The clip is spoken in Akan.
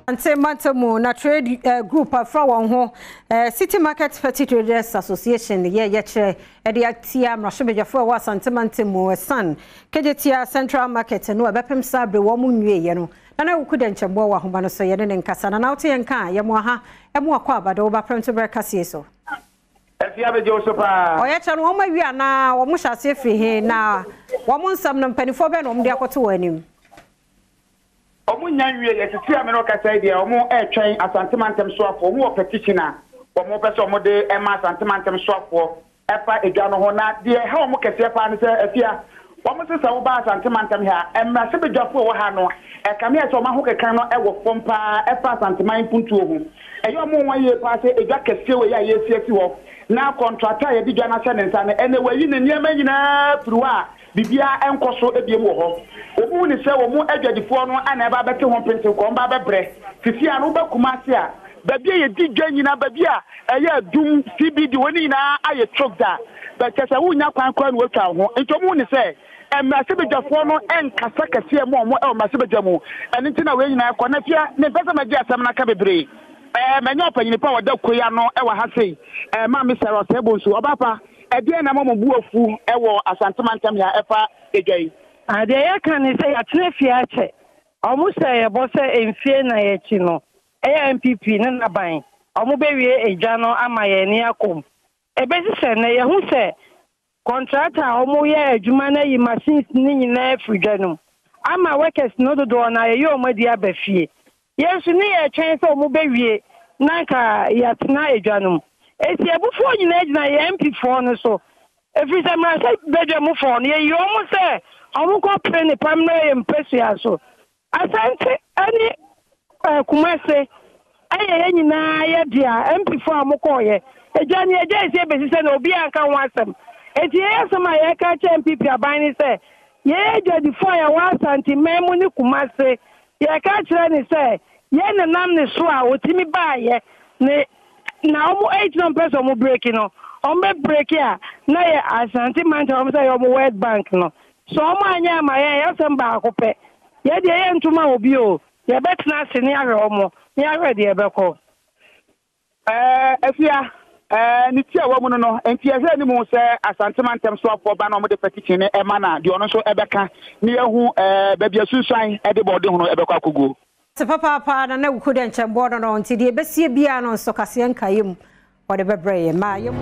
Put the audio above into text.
Asante mantam mu na trade group afra wɔn ho City Market Petty Traders Association yɛ yɛkyerɛ de atia mmarahyɛbadwafoɔ a ɛwɔ Asante mantam mu ɛsan Kejetia Central Market no a ɛbɛpem saa bere wɔn nwieɛ no. Nana Awuku Dɛnkyɛmboɔ wɔ ahoma no so yɛne ne nkasa. Nana wote yɛn nka a yɛmo aha ɛmo akɔ aba de wo ba prɛmto berɛ kaseɛ so. Afie abɛgye wo so paa. Ɔyɛkyerɛ no wɔn awie anaa wɔn hyɛ aseɛ firi he na wɔn nsɛm no mpaninfoɔ bɛn na wɔn de akɔto wɔn anim? Ɔmo nnya nwie yɛ sisi a me ne wo kasa yi deɛ ɔmo ɛretwɛn Asante mantam soafoɔ ɔmo wɔ petition a ɔmo pɛ sɛ ɔmo de ma Asante mantam soafoɔ ɛfa edwa no ho na deɛ ɛha ɔmo kɛseɛ paa ne sɛ Afia ɔmo se sɛ wo ba Asante mantam ha a mmarahyɛbadwafoɔ ɛwɔ ha no ɛkame ayɛ sɛ ɔmo ahokeka no ɛwɔ fam paa ɛfa Asanteman mpuntuo ho ɛyɛ ɔmo nwa yie paa sɛ edwa kɛseɛ wei a yɛresi asi hɔ na kɔntrata a yɛde dwa no ahyɛ ne nsa no ɛnɛ wayi ne nneɛma nyinaa firi hɔ a Biribiara nkɔ so bio wɔ hɔ. Wɔhu no sɛ wɔn adwadifoɔ no na ɛreba abɛte ho mpenten kɔ, wɔba abɛbrɛ. Seesei ara no, woba Kumasi a, baabi a yɛdi dwa nyinaa, baabi a ɛyɛ adum, CBD, hɔ no nyinaa ayɛ choked a, kyerɛ sɛ wonnya kwan koraa na woatwa wo ho. Nti wɔhu no sɛ mmarahyɛbadwafoɔ no nkasa kɛseɛ mma wɔn wɔ mmarahyɛbadwa mu. Ɛno nti na wei nyinaa kɔ. Na afei, mempɛ sɛ mɛgye asɛm no aka bebree. Ɛɛ, manya ɔpanyin pa a ɔda kuo yi ano wɔ ha sei, ɛɛ, Maame Sarah Osei Bonsu. Ɔbaa pa, Ɛdeɛn na ɛma mo bo afu wɔ Asante mantam ha ɛfa edwa yi? Deɛ yɛka ne sɛ yɛatena fie akyɛ. Ɔmo hyɛɛ yɛ bɔ sɛ mfie nnan akyi no ɛyɛ NPP ne n'aban ɔmo bɛwie edwa no ama yɛn ani akɔ mu. Ɛbɛsi sɛ nnɛ yɛhu sɛ kɔntrata a ɔmo yɛ adwuma no ayi machines no nyinaa afiri dwa no mu ama workers no dodoɔ no ara yɛyi ɔmo adi aba fie. Yɛn nso ne yɛretwɛn sɛ wɔbɛwie na anka yɛatena adwa no mu. Enti abufuo nyinaa gyina yɛn MPfoɔ no so, ɛfiri sɛ mmarahyɛbadwamufoɔ no, yɛyi wɔn sɛ wɔnkɔpere nnepa mmrɛ yɛn mpasua so. Asante ne Kumase yɛ yɛn nyinaa yɛ dea, MPfoɔ a wɔkɔeɛ, adwa no yɛgyae sɛ ɛbɛsi sɛ na obiara nka ho asɛm. Enti yɛn asɛm a yɛreka akyerɛ NPP aban ne sɛ, yɛn adwadifoɔ a yɛwɔ Asanteman mu ne Kumase, Yɛka kyerɛ no sɛ yɛn na nam ne so a ɔtumi baeɛ ne na ɔmo age na ɔmo pɛ sɛ ɔmo breaki no ɔmo bɛ breaki a na yɛ Ashanti mantam ɔmo sɛ yɛ ɔmo World Bank no sɛ ɔmo anyɛ ama yɛn yɛ asɛm baako pɛ yɛ deɛ yɛ nto ma obi o yɛ bɛ tena ase ne ahwɛ ɔmo ne ahwɛ deɛ ɛbɛkɔ. Ɛɛ, Afia, ɛɛ, ne ti a ɛwɔ mu no no, enti yɛhwɛ anim sɛ Asante mantam soafoɔ ba na wɔde petition no ma no a, deɛ ɔno nso bɛka na yɛahu ɛɛ, baabi a asunsuan de bɔɔdehono bɛkɔ akɔguo. Te papaapa na na wuku dɛ nkyɛnbɔɔ no no nti deɛ ɛbɛsie biara no nso kaseɛ nkaeɛ mu wɔde bɛbrɛ yɛn. Ma yɛn.